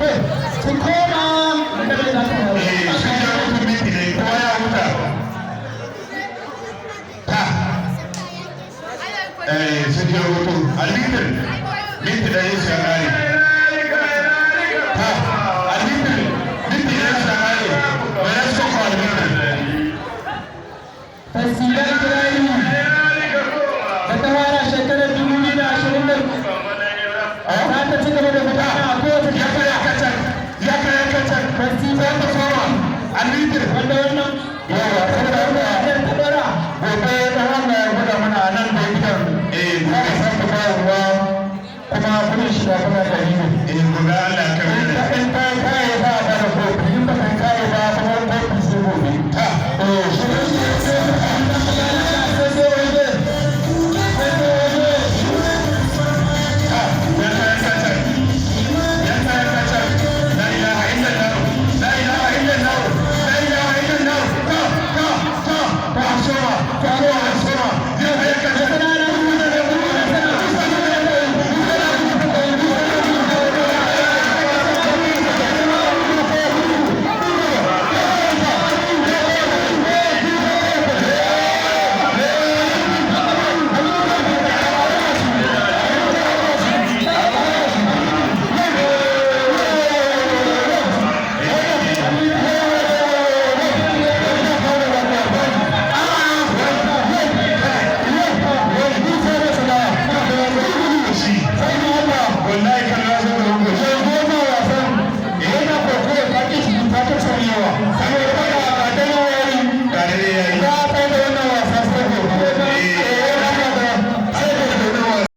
To, su koma da za ta faru. Eh, sun ja mutum minti ne, kowa ya huta. Ta. Eh, sun je hutu. Albitin minti 1 su ya kare.